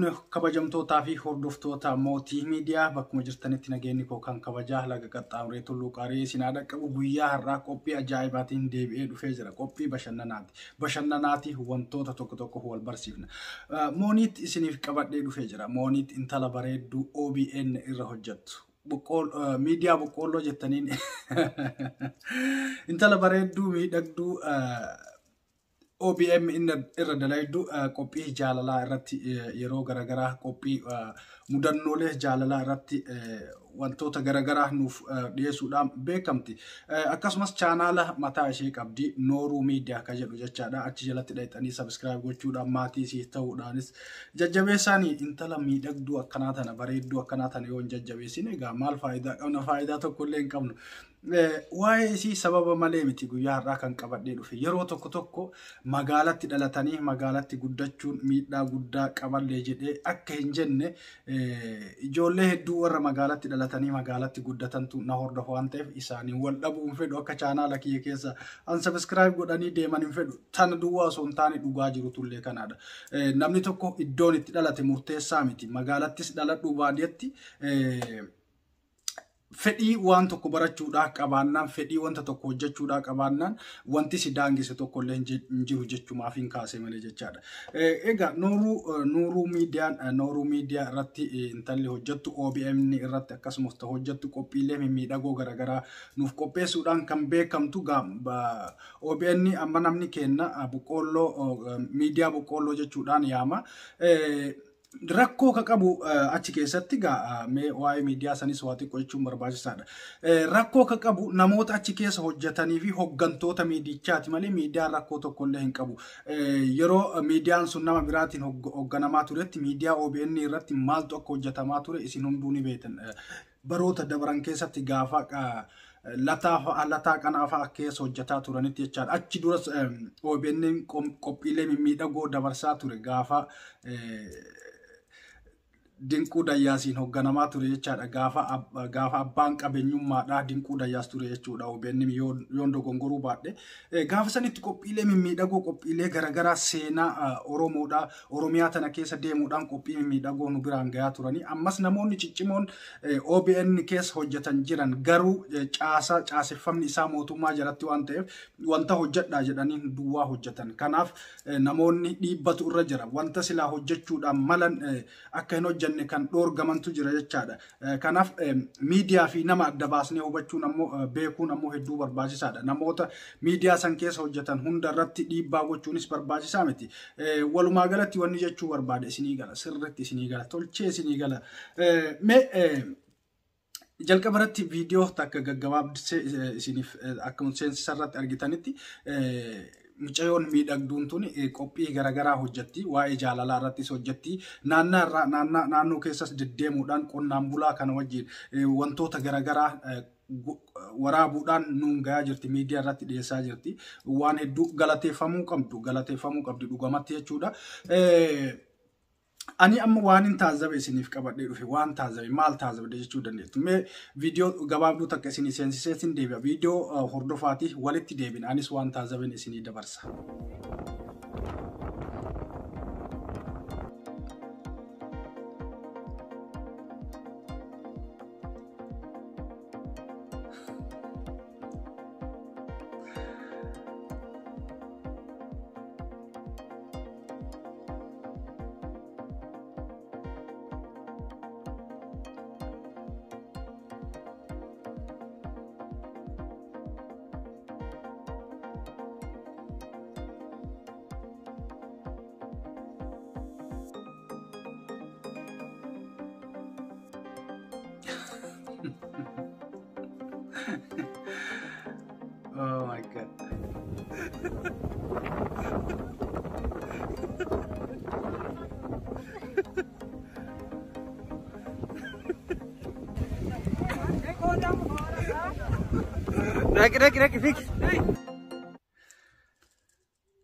Fuune kabajamtootaa fi hordoftoota Mootii Miidiyaa bakkuma jirtanitti nageenyi koo kan kabajaa laga qaxxaamuree tulluu qaarii isin haa dhaqqabu. Guyyaa har'aa qophii ajaa'ibaatiin deebi'ee dhufee jira. Qophii bashannanaati. Bashannanaati wantoota tokko tokko wal barsiifna. Mooniitti isiniif qabadhee dhufee jira. Mooniitti intala bareedduu OBN irra hojjettu. Miidiyaa boqqoolloo jettaniin intala bareedduu miidhagduu OBM irra dalaydu qophii jaalalaa irratti yeroo garaagaraa qophii mudannoolee jaalalaa irratti wantoota garaagaraa nuuf dhiyeessuudhaan beekamti. Akkasumas chaanaala mataa ishee qabdi Nooruu Miidiyaa kan jedhu jechaadha. Achi jalatti dhaqxanii subscribe gochuudhaan maatii isii ta'uudhaanis jajjabeessaanii intala miidhagduu akkanaa tana bareedduu akkanaa tana yoo hin jajjabeessine egaa maal faayidaa qabna? Faayidaa tokkollee hin qabnu. Waa'ee isii sababa malee miti guyyaa har'aa kan qabadhee dhufe. Yeroo tokko tokko magaalatti dhalatanii magaalatti guddachuun miidhaa guddaa qaballee jedhee akka hin jenne ijoollee hedduu warra magaalatti dhalatanii magaalatti guddatantu na hordofa waan ta'eef isaanii wal dhabuu hin fedhu. Akka chaanaala kiyya keessa unsubscribe godhanii deeman hin fedhu. Tana duwwaa osoo hin taane dhugaa jirutullee kanaadha. Namni tokko iddoon itti dhalate murteessaa miti. Magaalattis dhaladhuu baadiyyaatti fedhii waan tokko barachuudhaa qabaannaan, fedhii wanta tokko hojjechuudhaa qabaannaan wanti si daangise tokko illee hin jiru jechumaaf hin kaase malee jechaadha. Egaa Nooruu Miidiyaan Nooruu Miidiyaa irratti intalli hojjettu OBN irratti akkasumas hojjettu qophiilee mimmiidhagoo garaagaraa nuuf qopheessuudhaan kan beekamtu. OBN amma namni kenna boqqoolloo miidiyaa boqqoolloo jechuudhaan yaama. Rakkoo ka qabu achi keessatti mee waa'ee miidiyaa sanis waa xiqqoo jechuun barbaachisaadha. Rakkoo ka qabu namoota achi keessa hojjetanii fi hoggantoota miidichaati malee miidiyaan rakkoo tokkollee hin qabu. Yeroo miidiyaan sun nama biraatiin hogganamaa turetti miidiyaa OBN irratti maaltu akka hojjetamaa ture isin hunduu ni beektan. Baroota dabran keessatti gaafa lataa qanaa fa'a keessa hojjetaa turanitti jechaadha. Achi duras OBN qophiilee mimmiidhagoo dabarsaa ture gaafa Dinquu Dayyaasiin hogganamaa ture jechaadha. Gaafa abbaan qabeenyummaadhaa Dinquu Dayyaas ture jechuudha. OBN yoon dogongoruu baadhe. Gaafa sanitti qophiilee mimmiidhagoo qophiilee garaagaraa seenaa Oromoodhaa Oromiyaa tana keessa deemuudhaan qophii mimmiidhagoo nu biraan gahaa turanii. Ammas namoonni ciccimoon OBN keessa hojjetan jiran garuu caaseffamni isaa mootummaa jalatti waan ta'eef wanta hojjedhaa jedhanii duwwaa hojjetan. Kanaaf namoonni dhiibbatu irra jira. Wanta silaa hojjechuudhaan malan akka hin hojjenne kan dhoorgamantu jira jechaadha. Kanaaf miidiyaa fi nama adda baasnee hubachuun ammoo beekuun ammoo hedduu barbaachisaadha. Namoota miidiyaa san keessa hojjetan hunda irratti dhiibbaa gochuunis barbaachisaa miti. Walumaa galatti wanni jechuu barbaade isinii gala. Sirriitti isinii gala. Tolchee isinii gala. Mee jalqaba irratti viidiyoo takka gaggabaabsee isiniif akkuma seensisa irratti argitanitti mucayyoon miidhagduun tun qophii garaagaraa hojjetti. Waa'ee jaalalaa irrattis hojjetti. Naannoo keessas deddeemuudhaan qonnaan bulaa kana wajjin wantoota garaagaraa waraabuudhaan nuun gahaa jirti. Miidiyaa irratti dhiyeessaa jirti. Waan hedduu galateeffamuu qabdu. Galateeffamuu qabdi dhugamatti jechuudha. Ani amma waan hin taazzabe isiniif qabadhee dhufe. Waan taazzabe maal taazzabe jechuu dandeettu. Mee viidiyoo gabaabduu takka isinii seensisee isin deebi'a. Viidiyoo hordofaati walitti deebina. Anis waan taazzaben isinii dabarsa. Oh my God. Raki, fix.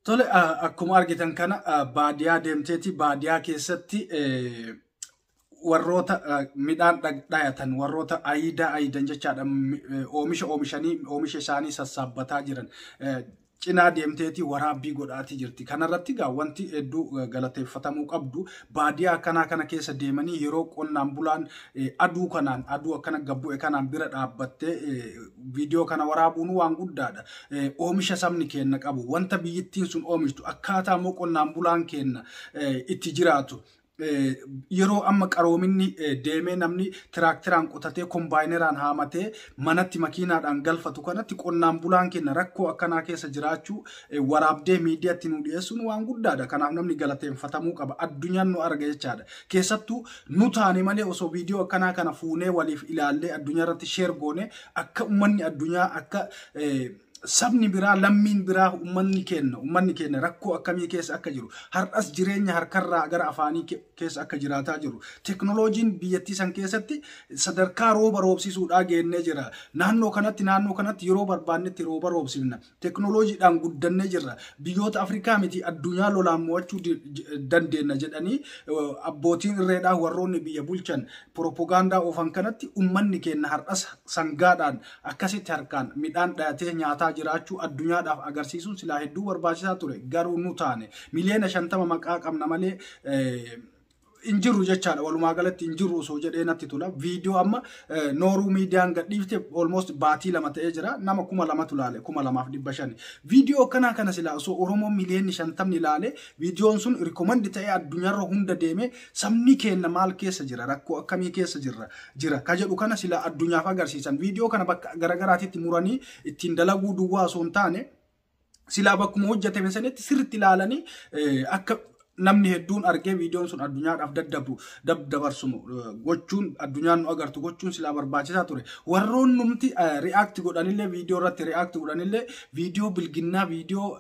Tole, akkuma argitan kana baadiyaa deemteeti. Baadiyaa keessatti warroota midhaan dhayatan, warroota ayidaa ayidan jechaadha. Oomisha oomishanii oomisha isaanii sassaabbataa jiran. Cinaa deemteeti waraabbii godhaatii jirti. Kanarratti gaa wanti hedduu galateeffatamuu qabdu, baadiyyaa akkanaa kana keessa deemanii yeroo qonnaan bulaan aduu kanaan, aduu akkana gabbu'e kanaan bira dhaabbattee viidiyoo kana waraabuun waan guddaadha. Oomisha sabni keenya qabu, wanta biyyittiin sun oomishtu, akkaataa immoo qonnaan bulaan keenya itti jiraatu. Yeroo amma qaroominni deemee namni tiraakteraan qotatee, kombaayineraan haamatee, manatti makiinaadhaan galfatu kanatti qonnaan bulaan keenya rakkoo akkanaa keessa jiraachuu waraabdee miidiyaatti nu dhiyeessuun waan guddaadha. Kanaaf namni galateeffatamuu qaba. Addunyaan nu arga jechaadha. Keessattuu nu taane malee osoo viidiyoo akkanaa kana fuunee waliif ilaallee addunyaa irratti share goone, akka uummanni addunyaa, akka sabni biraa, lammiin biraa uummanni keenya rakkoo akkamii keessa akka jiru, har'as jireenya harkarraa gara afaanii keessa akka jiraataa jiru, teknooloojiin biyyattii san keessatti sadarkaa rooba roobsisuudhaa geennee jira, naannoo kanatti yeroo barbaannetti rooba roobsifna, teknooloojiidhaan guddannee jirra, biyyoota Afrikaa miti addunyaa lolaan mo'achuu dandeenya jedhanii abbootiin irreedhaa warroonni biyya bulchan propagaandaa oofan kanatti uummanni keenya har'as sangaadhaan akkasitti harkaan midhaan dhayatee nyaataa jiraachuu addunyaadhaaf agarsiisuun silaa hedduu barbaachisaa ture. Garuu nu taane 50 miliyoona maqaa qabna malee hin jirru jechaadha. Walumaa galatti hin jirru osoo jedhee natti tola. Viidiyoo amma Nooruu Miidiyaan gadhiifte almost baatii 2 ta'ee jira. Nama 2000tu ilaale, 2500. Viidiyoo akkanaa kana silaa osoo Oromoo 50 miliyoonni ilaale, viidiyoon sun recommend ta'ee addunyaarra hunda deeme, sabni keenya maal keessa jira, rakkoo akkamii keessa jira ka jedhu kana silaa addunyaaf agarsiisan. Viidiyoo kana bakka garagaraatitti muranii ittiin dalaguu duwwaa osoo hin taane, silaa bakkuma hojjetame sanitti sirriitti ilaalanii akka namni hedduun argee viidiyoon sun addunyaadhaaf daddabru dabarsumu gochuun, addunyaan nu agartu gochuun silaa barbaachisaa ture. Warroon numti react godhanillee, viidiyoo irratti react godhanillee, viidiyoo bilginnaa, viidiyoo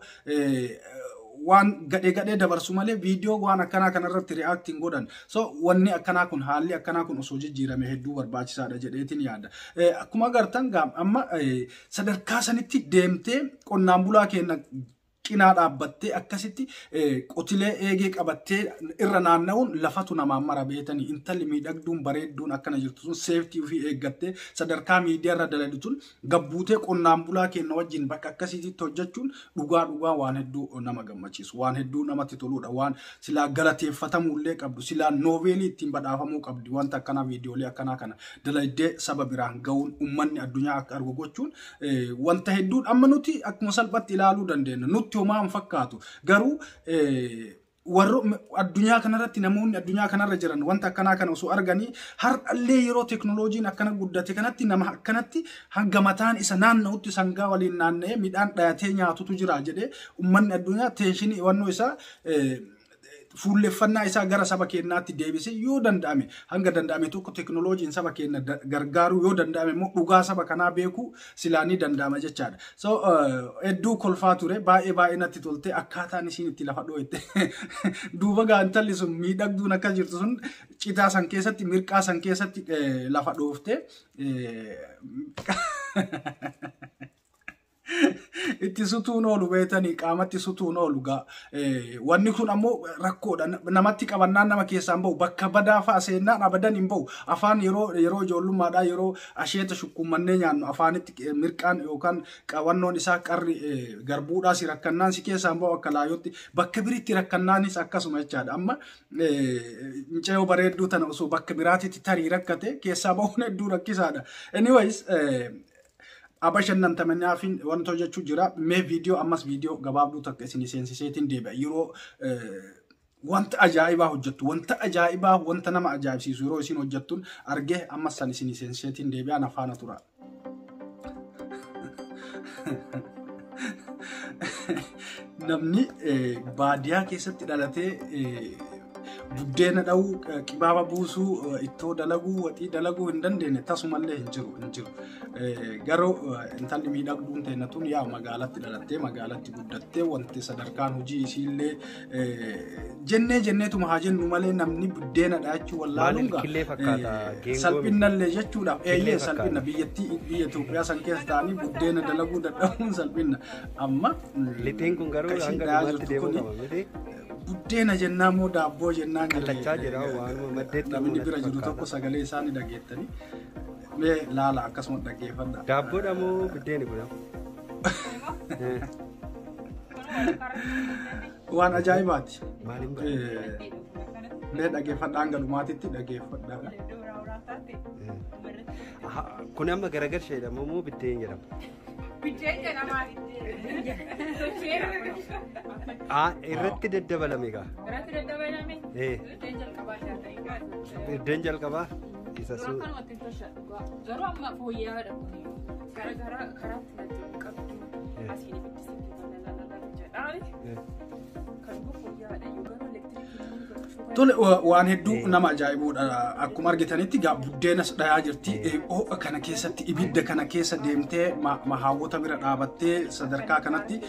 waan gadhee gadhee dabarsu malee viidiyoo waan akkanaa kanarratti react hin godhan. So wanni akkanaa kun, haalli akkanaa kun osoo jijjiirame hedduu barbaachisaadha jedheetiin yaada. Akkuma agartan amma sadarkaa sanitti deemtee qonnaan bulaa keenya cinaa dhaabbattee akkasitti qotilee eegee qabattee irra naanna'uun lafatu namaan mara beetanii. Intalli miidhagduun bareedduun akkana jirtu sun safety ofii eeggattee sadarkaa miidiyaa irra dalagdu sun gabbuutee qonnaan bulaa keenya wajjin bakka akkasiitti hojjechuun dhugaa dhugaa waan hedduu nama gammachiisu, waan hedduu namatti toludha, waan silaa galateeffatamullee qabdu, silaa noobeelii ittiin badhaafamuu qabdi. Wanta akkanaa, viidiyoolee akkanaa kana dalagdee saba biraan ga'uun, uummanni addunyaa akka argu gochuun wanta hedduun amma nuti akkuma salphatti ilaaluu dandeenya. Nutti homaa hin fakkaatu, garuu warro addunyaa kanarratti, namoonni addunyaa kanarra jiran wanta akkanaa kana osoo arganii, har'allee yeroo teknooloojiin akkana guddate kanatti nama akkanatti hanga mataan isa naanna'utti sangaa waliin naanna'ee midhaan dhayatee nyaatutu jira jedhee uummanni addunyaa attention wannoo isaa, fuulleffannaa isaa gara saba keenyaatti deebisee, yoo danda'ame, hanga danda'ame tokko teknooloojiin saba keenya gargaaruu yoo danda'ame immoo dhugaa saba kanaa beekuu silaa ni danda'ama jechaadha. So hedduu kolfaa ture, baay'ee baay'ee natti tolte akkaataan isiin itti lafa dhoo'ette. Duuba gaa intalli sun miidhagduun akka jirtu sun citaa san keessatti, mirqaa san keessatti lafa dhoofte. Itti sutuun oolu beetanii, qaamatti sutuun oolu gaa. Wanni kun ammoo rakkoodha. Namatti qabannaan nama keessaan bahu, bakka badaa fa'a seennaan abadan hin bahu. Afaan yeroo ijoollummaadhaa yeroo asheeta shukkummannee nyaannu afaanitti mirqaan yookaan qabannoon isaa qarri garbuudhaa si rakkannaan si keessaan bahu akka laayootti, bakka biritti rakkannaanis akkasuma jechaadha. Amma mucayyoo bareedduu tana osoo bakka biraatitti tarii rakkate keessaa bahuun hedduu rakkisaadha. Anyways, abashannantamanaafin wanta hojjechuu jira. Mee viidiyoo ammas viidiyoo gabaabduu takka isin seensiseetiin deebi'a. Yeroo wanta ajaa'ibaa hojjettu, wanta ajaa'ibaa, wanta nama ajaa'ibsiisu yeroo isin hojjettuun argee ammas san isin seensiseetiin deebi'a, na faana tura. Namni baadiyyaa keessatti dhalatee buddeena dha'uu, qibaaba buusuu, ittoo dalaguu, waxii dalaguu hin dandeenye tasumallee hin jiru, hin jiru. Garuu intalli miidhagduun ta'e tun yaa magaalatti dhalattee magaalatti guddattee, wanti sadarkaan hojii isiillee jennee jenneetuma haa jennu malee namni buddeena dha'achuu wallaaluun salphinnallee jechuudhaaf, eeyyee, salphinna biyyattii biyya Itoophiyaa san keessa ta'anii buddeena dalaguu dadhabuun salphinna. Amma Lixxiin kun garuu hanga dhumaatti deemuu qaba miti. Buddeena jennaan moo daabboo jennaan? Qallachaa jira, waanuma maddeetti. Namni bira jiru tokko sagalee isaa ni dhageettanii. Mee laala, akkasuma dhaggeeffadha. Daabboodha moo buddeeni kun? Waan ajaa'ibaati. Maaliin bara? Mee dhageeffadhaa, hanga dhumaatitti dhageeffadhaa. Kun amma garagalcha jedhama moo biddeen jedhama? Biddeen jedhama. Ah, irratti daddabalame egaa. Irratti daddabalame. Eh. Biddeen jalqabaa ta'e. Biddeen jalqabaa isa Suuraa sun. kanumatti tolcha dhugaa. Garuu amma fooyya'aadha kun. Gara gara karaatti natti qabdu. Asiin ibiddi sitti lalalala jedhaa. Kan immoo fooyya'aadha. Yoo garuu elektiriikii. Tole, waan hedduu nama ajaa'ibuudha. Akkuma argitanitti gaa buddeenas dhayaa jirti. Ho'a kana keessatti ibidda kana keessa deemtee mahaawwota bira dhaabattee sadarkaa kanatti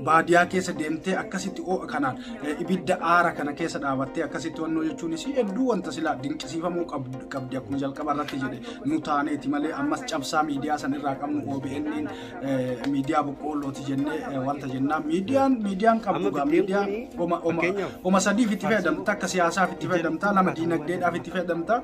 baadiyaa keessa deemtee akkasitti ho'a kanaan ibidda aara kana keessa dhaabattee akkasitti wannoo jechuunis hedduu wanta silaa dinqisiifamuu qabdi. Akkuma jalqaba irratti jedhe, nu taaneeti malee ammas cabsaa miidiyaa san irraa qabnu OBN miidiyaa boqqoollooti jennee wanta jennaan miidiyaan qabdu Amma gaa biddeen miidiyaa kuni oma oma fakkeenyaaf oma sadiif itti fayyadamta. Akka siyaasaaf itti fayyadamta, lama diinagdeedhaaf itti fayyadamta,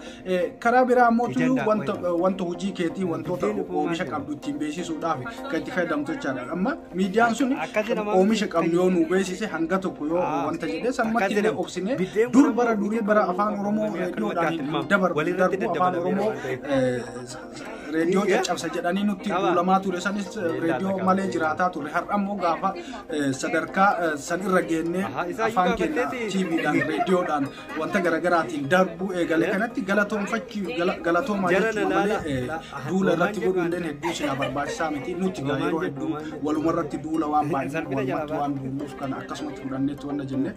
karaa biraa immoo Ijaan daakuu wanta jedhama. Wanta hojii keetii, wantoota Biddeen kun oomisha maal qabdu ittiin beeksisuudhaaf kan itti fayyadamtu jechaadha. Amma miidiyaan sun Akkas jedhama. oomisha qabnu yoo nu beeksise hanga tokko yoo Ah. wanta jedhee Akkas sanumatti illee jedhama. obsine Biddeen kun dur bara ammoo durii bara afaan Oromoo akkanumatti reediyoodhaan hin tilmaama. dabarbu Walirratti darbu afaan daddabalameera Oromoo waan ta'eef. Reediyoo Iyya. caccabsa jedhanii nutti Qaba. duulamaa ture sanis reediyoo qaba. malee jiraataa ture. Har'a immoo gaafa sadarkaa san irra geennee Aha, isaayyuu afaan keenya gaafatteeti. TVdhaan, reediyoodhaan, wanta garaagaraatiin darbuu eegale kanatti galatoonfachuu galatoomaa Jara jechuudha na laala. malee La- duula irratti Hoomaan godhuun jedhu. hedduu silaa barbaachisaa miti. Nuti gaa Hoomaan yeroo jedhu, hedduu hoomaan jedhu. walumarratti duula waan baay'ee Salphina jalaa walumatti waan duuluuf kana akkasumatti fudhanneetti wanta jenne.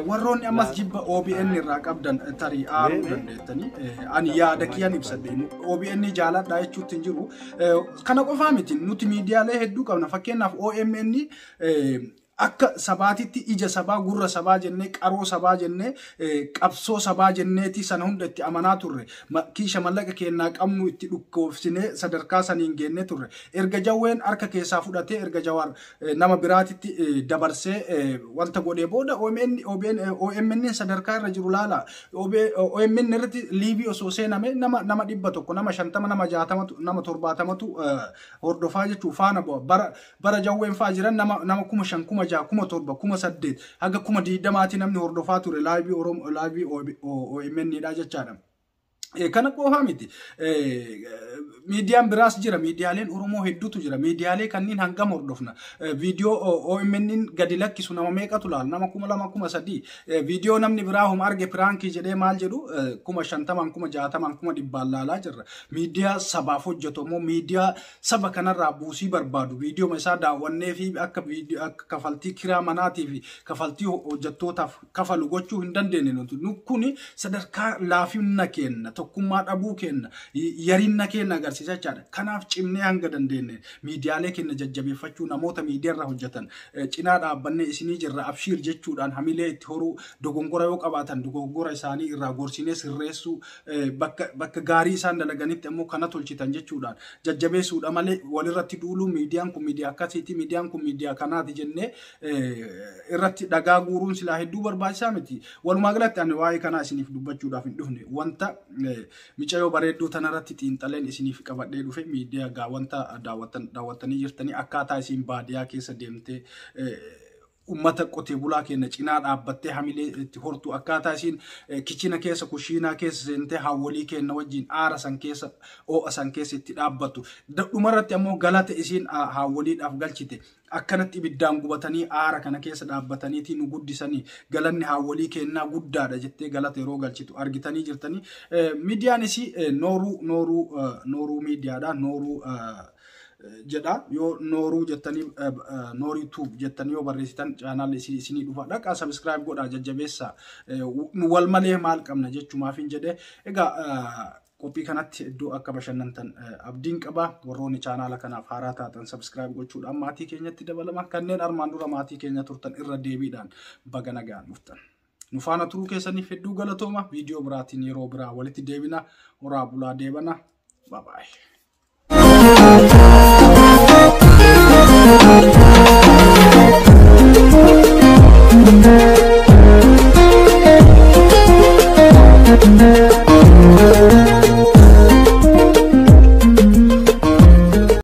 Warroonni ammas jibba OBN irraa qabdan tarii aaruu Mee, mee. dandeettanii ani yaada kiyyan ibsadhe. OBN jaaladhaa jechuutti hin jiru. Kana qofaa miti, nuti miidiyaalee hedduu qabna. Fakkeenyaaf OMN akka sabaatitti ija sabaa, gurra sabaa jennee, qaroo sabaa jennee, qabsoo sabaa jenneeti sana hunda itti amanaa turre. Kiisha mallaqa kennaa qabnu itti dhukkoofsinee sadarkaa saniin geennee turre. Erga Jawween harka keessaa fudhatee, erga Jawaar nama biraatitti dabarsee wanta godhee booda OMN, OBN, OMN sadarkaa irra jiru laala. OMN irratti live osoo seename nama 100, nama 50, nama 60tu, nama 70tu hordofaa jechuu faana bu'a. Bara Jawween fa'aa jiran nama 5,000, 6,000, 7,000, 8,000 haga 20,000ti namni hordofaa ture live Oromoo, live OMN dha jechaadha. Kana qofaa miti. Miidiyaan biraas jira. Miidiyaaleen Oromoo hedduutu jira. Miidiyaalee kanneen hangam hordofna? Viidiyoo OMN gadi lakkisu nama meeqatu laala? Nama 2,000, 3,000. Viidiyoo namni biraa homa arge prank jedhee maal jedhu 50,000n, 60,000n, 100,000n laalaa jirra. Miidiyaa sabaaf hojjetu immoo, miidiyaa saba kanarraa buusii barbaadu, viidiyoo isaa daawwannee fi akka viidiyoo akka kafaltii kiraa manaatii fi kafaltii hojjettootaaf kafalu gochuu hin dandeenye nuti. Nu kuni sadarkaa laafinna kenna, tokkummaa dhabuu kenna, yarinna kenna agarsiisa jechaadha. Kanaaf cimnee hanga dandeenye miidiyaalee keenya jajjabeeffachuu, namoota miidiyaarra hojjetan cinaa dhaabbannee isinii jirra abshiir jechuudhaan hamilee itti horuu, dogongora yoo qabaatan dogongora isaanii irraa gorsinee sirreessuu, bakka gaarii isaan dalaganitti ammoo kana tolchitan jechuudhaan jajjabeessuudha malee walirratti duuluu, miidiyaan kun miidiyaa akkasiiti, miidiyaan kun miidiyaa kanaati jennee irratti dhagaa guuruun silaa hedduu barbaachisaa miti. Walumaa galatti ani waa'ee kanaa isiniif dubbachuudhaaf hin dhufne. Wanta micayyoo bareedduu tanarratti xiinxaleen isiniif qabadhee dhufe miidiyaa gaa wanta daawwattan daawwattanii jirtanii, akkaataa isiin baadiyaa keessa deemtee ummata qotee bulaa keenya cinaa dhaabbattee hamilee itti hortu, akkaataa isiin kichina keessa, kushiinaa keessa seentee haawwolii keenya wajjin aara san keessa, ho'a san keessa itti dhaabbattu, dhumarratti ammoo galata isiin haawwoliidhaaf galchite, akkanatti ibiddaan gubatanii aara kana keessa dhaabbataniiti nu guddisanii, galanni haawwolii kennaa guddaadha jettee galata yeroo galchitu argitanii jirtanii. Miidiyaan isii Nooruu Miidiyaadha. Nooruu jedha. Yoo Nooruu jettanii, Noorii Tube jettanii yoo barreessitan chaanaalli isinii dhufa. Dhaqaa subscribe godhaa, jajjabeessaa. Nu wal malee maal qabna jechumaaf hin jedhe. Egaa qophii kanatti iddoo akka bashannantan abdiin qaba. Warroonni chaanaala kanaaf haaraa taatan subscribe gochuudhaan maatii keenyatti dabalama. Kanneen armaan dura maatii keenya turtan irra deebiidhaan baga nagaan dhuftan. Nu faana turuu keessaniif hedduu galatooma. Viidiyoo biraatiin yeroo biraa walitti deebina. Horaa bulaa, deebana. Bye bye.